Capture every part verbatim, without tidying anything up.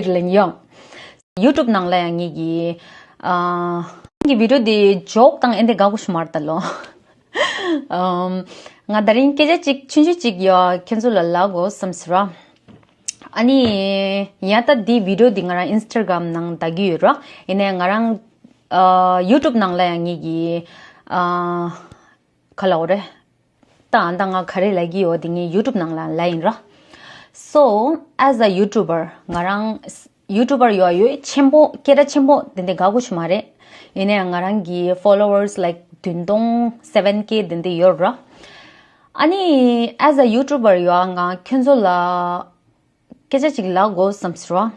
ལེ་ཡོང་། YouTube་ནང་ལ་ཡང་ངེད་ཀྱི་ཨ་ངེད་ཀྱི་བི་ཌི་ཡོ་འདི་ཇོག་དང་ཨེ་འདི་དགའ་པོ་ཞིག་མ་རེད་ད་ལོ། ཨམ། ང་ད་རིང་སྐད་ཆ་གཅིག་ཆུང་ཆུང་གཅིག་ཡོད་ཁྱེད་ཚོ་ལ་ལབ་དགོས་བསམ་སོང་ར། ཨ་ནི་ཡང་ད་འདི་བི་ཌི་ཡོ་འདི་ང་རང་Instagram་ནང་ལྟ་གི་ཡོད་ར། ཡིན་ནའི་ང་རང་ཨ་YouTube་ནང་ལ་ཡང་ངེད་ཀྱི་ཨ་ག་ལབ་དགོས་རེད། ད་ཨ་ད་ང་ག་རེ་ལབ་ཀྱི་ཡོད་དེ་ངས་YouTube་ནང་ལ་ལབ་ཡིན་ར། So, as a YouTuber, ང་རང་YouTuber་ཡོད་ཡོད་ཆེན་པོ་སྐད་གྲགས་ཆེན་པོ་དེ་འདྲ་དགའ་པོ་ཞིག་མ་རེད། ཡིན་ནའི་ང་རང་གི་followers like་བདུན་སྟོང་seven K་དེ་འདྲ་ཡོད་ར། ཨ་ནི་as a YouTuber་ཡོད་ང་ཁྱོད་ཚོ་ལ་སྐད་ཆ་ཅིག་ལབ་དགོས་བསམ་ཟེར་བ།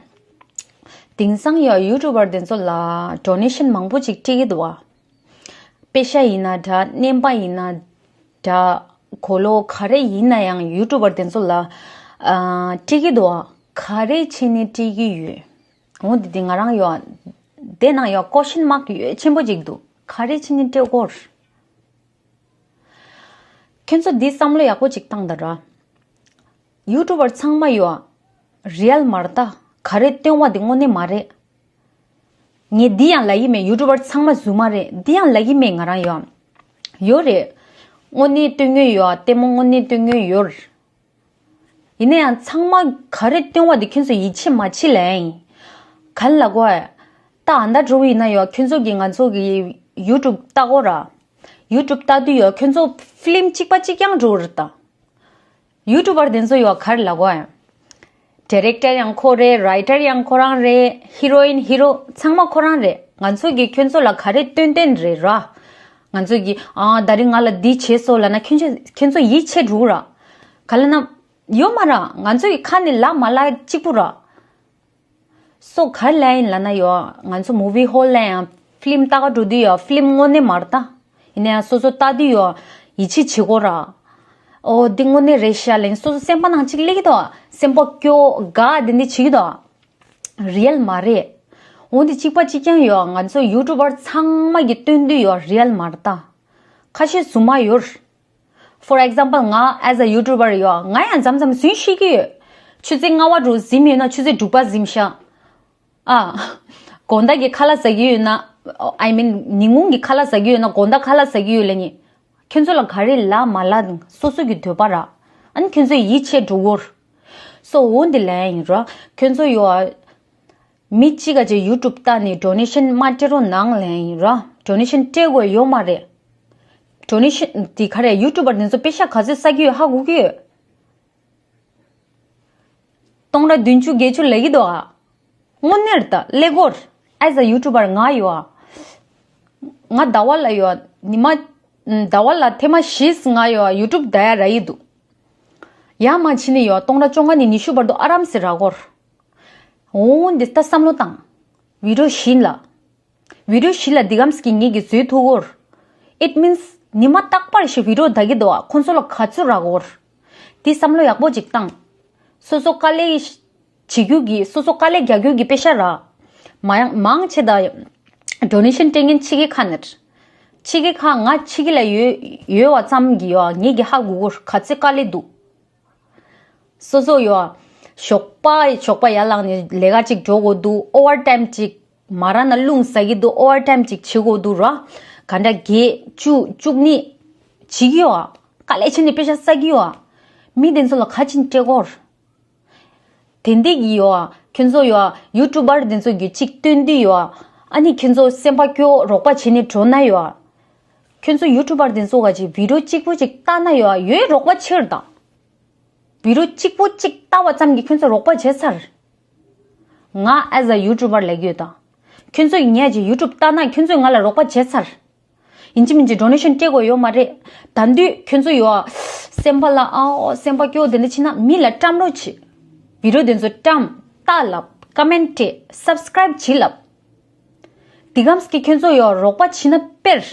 དེང་སང་ཡང་YouTuber་དེ་ཚོ་ལ་donation་མང་པོ་ཅིག་སྤྲད་ཀྱི་འདུག་བ། པེ་ཤ་ཡིན་ན་འདྲ་རྣམ་པ་ཡིན་ན་འདྲ་གོ་ལོ་ག་རེ་ཡིན་ན་ཡང་YouTuber་དེ་ཚོ་ལ་ཨ་སྤྲད་ཀྱི་འདུག་བ། ག་རེ་བྱས་ནས་སྤྲད་ཀྱི་ཡོད། འོ་དེ་དེ་ང་རང་ཡང་དེ་ནང་ཡང་question mark་ཡོད་ཆེན་པོ་ཅིག་འདུག་ག་རེ་བྱས་ནས་སྤྲད་དགོས། ཁྱོད་ཚོ་འདི་བསམ་བློ་ཡག་པོ་ཅིག་བཏང་ད་ར། YouTuber་ཚང་མ་ཡོད། real་མ་རེད་ད། ག་རེ་སྟོན་བ་འདི་དངོས་གནས་མ་རེད། ངས་འདི་ཡང་ལབ་ཀྱི་མེད་YouTuber་ཚང་མ་རྫུན་མ་རེད་འདི་ཡང་ལབ་ཀྱི་མེད་ང་རང་ཡོད། ཡོད་རེད། དངོས་གནས་སྟོན་མཁན་ཡོད་ལྟད་མོ་དངོས་གནས་སྟོན་མཁན་ཡོད། ཡིན་ན་ཡང་ཚང་མ་ག་རེ་སྟོན་བ་འདི་ཁྱོད་ཚོ་ཡིད་ཆེས་མ་བྱེད་ལབ་ཡིན། ག་ལ་གོ་ཨེ། ད་ཨ་འདྲ་འགྲོ་གི་ཡིན་ན་ཡོད་ཁྱོད་ཚོ་གིས་ང་ཚོ་གི་YouTube་ལྟ་གོ་ར། YouTube་ལྟ་དུས་ཡོད་ཁྱོད་ཚོ་ཕི་ལིམ་གཅིག་པ་གཅིག་རྐྱང་འགྲོ་རེད་ད། YouTuber་དེ་ཚོ་ཡོད་ག་རེ་ལབ་དགོས་ཨེ། Director་ཡང་ཁོ་རེད། Writer་ཡང་ཁོ་རང་རེད། Heroine hero་ཚང་མ་ཁོ་རང་རེད། ང་ཚོ་གིས་ཁྱོད་ཚོ་ལ་ག་རེ་སྟོན་སྟོན་རེད་ར། ང་ཚོ་གིས་ཨ་ད་རིང་ང་ལ་འདི་བྱས་སོང་ལབ་ན་ཁྱོད་ཚོ་ཁྱོད་ཚོ་ཡིད་ཆེས་འགྲོ་ར། ག་ལབ་ན། ཡོད་མ་ར་ང་ཚོ་གི་ཁ་ནས་ལབ་མ་ལབ་གཅིག་པུ་ར། སོ་ག་རེ་ལབ་ཡིན་ལབ་ན་ཡོད་ང་ཚོ་movie hall་ལ་ཡང་ཕི་ལིམ་ལྟ་ག་འགྲོ་དུས་ཡོད་ཕི་ལིམ་དངོས་གནས་མ་རེད་ད། ཡིན་ན་ཡང་སོ་སོ་ལྟ་དུས་ཡོད་ཡིད་ཆེས་བྱེད་དགོས་ར། ཨོ་འདི་དངོས་གནས་རེད་ཤག་ལབ་ཡིན་སོ་སོ་སེམས་པ་ནང་གཅིག་སླེབས་ཀྱི་འདུག་སེམས་པ་སྐྱོ་དགའ་འདི་འདི་བྱེད་ཀྱི་འདུག real་མ་རེད། འོ་འདི་གཅིག་པ་གཅིག་རྐྱང་ཡོད་ང་ཚོ་YouTuber་ཚང་མ་གི་སྟོན་དུས་ཡོད་real་མ་རེད་ད། ཁ་ཤས་རྫུན་མ་ཡོད། For example ང་as a YouTuber་ཡོད་ང་ཡང་མཚམས་མཚམས་རྫུན་བཤད་ཀྱི་ཡོད། ཆུ་ཚོད་ལྔ་པ་དྲུག་གཟིམ་ཡོད་ན་ཆུ་ཚོད་དྲུག་པ་གཟིམ་ཤག་ཨ། དགོང་དག་གི་ཁ་ལག་ཟ་གི་ཡོད་ན། I mean ཉིན་གུང་གི་ཁ་ལག་ཟ་གི་ཡོད་ན་དགོང་དག་ཁ་ལག་ཟ་གི་ཡོད་ལབ་ནི། ཁྱོད་ཚོ་ལ་ག་རེ་ལབ་མ་ལབ་སོ་སོ་གི་འདོད་པ་ར། ཨ་ནི་ཁྱོད་ཚོ་ཡིད་ཆེས་འགྲོ་གོ། སོ་འོ་འདི་ལབ་ཡིན་ར། ཁྱོད་ཚོ་ཡོད། མི་གཅིག་ག་ཅིག་YouTube་ལྟ་ནི་donation་མ་སྤྲད་རོགས་གནང་ལབ་ཡིན་ར། donation་སྤྲད་དགོས་ཡོད་མ་རེད། donation་དེ་ག་རེ་YouTuber་དེ་ཚོ་པེ་ཤ་ག་ཚོད་ཟ་གི་ཡོད་ཧ་གོ་གི་ཡོད། སྟོང་ཕྲག་བདུན་ཅུ་བརྒྱད་ཅུ་ལབ་ཀྱི་འདུག་ཨ། དངོས་གནས་རེད་ད་ཀླད་ཀོར། As a YouTuber་ང་ཡོད་ཨ། ང་ཟླ་བ་ལ་ཡོད་ཉི་མ། ཟླ་བ་ལ་ཐེངས་མ་བཞི་ང་ཡོད་YouTube་ལྟ་ཡ་རག་གི་འདུག་ཡར་མར་ཕྱིན་ནས་ཡོད་སྟོང་ཕྲག་བཅོ་ལྔ་ནས་ཉི་ཤུ་བར་དུ་ཨ་རམ་སེ་རག་གོ། འོ་འདི་ལྟ་བསམ་བློ་བཏང་། བི་ཌི་ཡོ་བཞི་ལ། བི་ཌི་ཡོ་བཞི་ལ་འདི་གམ་ཟེར་གྱི་ངེད་ཀྱིས་བཟོས་ཐུབ་གོ། It means་ཉི་མ་རྟག་པར་ཞིག་བི་ཌི་ཡོ་ལྟ་གི་འདུག་ཨ་ཁོང་ཚོ་ལ་ག་ཚོད་རག་གོ། འདི་བསམ་བློ་ཡག་པོ་ཅིག་བཏང་། སོ་སོ་དཀའ་ལས་བྱེད་རྒྱུ་གི་སོ་སོ་དཀའ་ལས་རྒྱག་རྒྱུ་གི་པེ་ཤ་རག་མ་ཡང་མང་ཆེ་ད་donation་སྤྲད་མཁན་ཕྱི་རྒྱལ་ཁག་ནས། ཕྱི་རྒྱལ་ཁག་ང་ཕྱི་རྒྱལ་ལ་ཡོད་ཡོད་བ་ཙམ་གྱི་ཡོད་ངེད་ཀྱི་ཧ་གོ་གོ་ག་ཚོད་དཀའ་ལས་འདུག་སོ་སོ་ཡོད། ཞོགས་པ་ཞོགས་པ་ཡར་ལངས་ནས་ལས་ཀ་ཅིག་འགྲོ་དགོས་འདུག Overtime་ཅིག་མ་ར་ན་རླུང་ཟ་གི་འདུག Overtime་ཅིག་བྱེད་དགོས་འདུག་ར། ག་འདྲ་བརྒྱད་བཅུ་བཅུ་གཉིས་བྱེད་ཀྱི་ཡོད། དཀའ་ལས་བྱས་ནས་པེ་ཤ་ཟ་གི་ཡོད། མི་དེ་ཚོ་ལ་ག་ཅིན་སྤྲད་གོ། དེ་འདི་གི་ཡོད། ཁྱོད་ཚོ་ཡོད། YouTuber་དེ་ཚོ་གི་ཅིག་སྟོན་དུས་ཡོད། ཨ་ནི་ཁྱོད་ཚོ་སེམས་པ་སྐྱོ་རོགས་པ་བྱས་ནས་འགྲོ་ན་ཡོད། ཁྱོད་ཚོ་YouTuber་དེ་ཚོ་ག་ཅིག་བི་ཌི་ཡོ་གཅིག་པོ་ཅིག་ལྟ་ན་ཡོད་ཡོད་རོགས་པ་ཕྱིར་དང་། བི་ཌི་ཡོ་གཅིག་པོ་གཅིག་ལྟ་བ་ཙམ་གྱིས་ཁྱོད་ཚོ་རོགས་པ་བྱས་ཚར། ང་as a YouTuber་ལབ་ཀྱི་ཡོད་ད། ཁྱོད་ཚོ་ཡིན་ཉག་ཅིག་YouTube་ལྟ་ན་ཁྱོད་ཚོས་ང་ལ་རོགས་པ་བྱས་ཚར། ཡིན་གཅིག་མིན་གཅིག་donation་སྤྲད་དགོས་ཡོད་མ་རེད། ད་འདུས་ཁྱོད་ཚོ་ཡོད། སེམས་པ་ལ་ཨའོ་སེམས་པ་སྐྱོ་དེ་འདྲ་ཕྱིན་ན་མི་ལ་བཀྲམ་རོགས་བྱེད། བི་ཌི་ཡོ་དེ་ཚོ་བཀྲམ། ལྟ་ལབ། comment་སྤྲད། subscribe་བྱེད་ལབ། དེ་གམ་སྐྱེ་ཁྱོད་ཚོ་ཡོད་རོགས་པ་བྱེད་ན་དཔེར།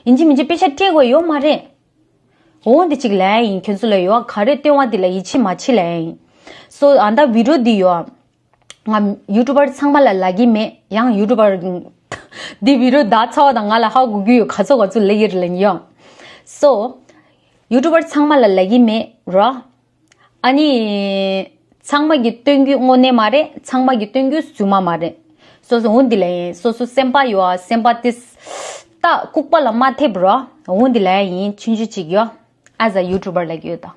ཡིན་གཅིག་མིན་གཅིག་པེ་ཤ་སྤྲད་དགོས་ཡོད་མ་རེད། འོ་འདི་གཅིག་ལབ་ཡིན་ཁྱོད་ཚོ་ལ་ཡོད་ག་རེ་སྟོན་བ་འདི་ལ་ཡིད་ཆེས་མ་བྱེད་ལབ་ཡིན། སོ་ཨ་ད་བི་ཌི་ཡོ་འདི་ཡོད། ང་YouTuber་ཚང་མ་ལ་ལབ་ཀྱི་མེད་ཡང་YouTuber་འདི་བི་ཌི་ཡོ་བདག་ཚ་བ་དང་ང་ལ་ཧ་གོ་གི་ཡོད་ག་ཚོད་ག་ཚོད་ལབ་ཀྱི་རེད་ལབ་ཡོད། སོ་YouTuber་ཚང་མ་ལ་ལབ་ཀྱི་མེད་ར། ཨ་ནི། ཚང་མ་གི་སྟོན་རྒྱུ་དངོས་གནས་མ་རེད། ཚང་མ་གི་སྟོན་རྒྱུ་རྫུན་མ་མ་རེད། སོ་སོ་འོ་འདི་ལ་ཡིན། སོ་སོ་སེམས་པ་ཡོད་ཨ། སེམས་པ་ཏིས་ད་ལྐུགས་པ་ལ་མ་ཐེབས་རོགས། འོ་འདི་ལ་ཡིན། ཆུང་ཆུང་ཅིག་ཡོད། As a YouTuber like you ད།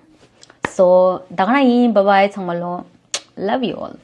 So ད་ག་ན་ཡིན། Bye bye ཚང་མ་ལོ། Love you all.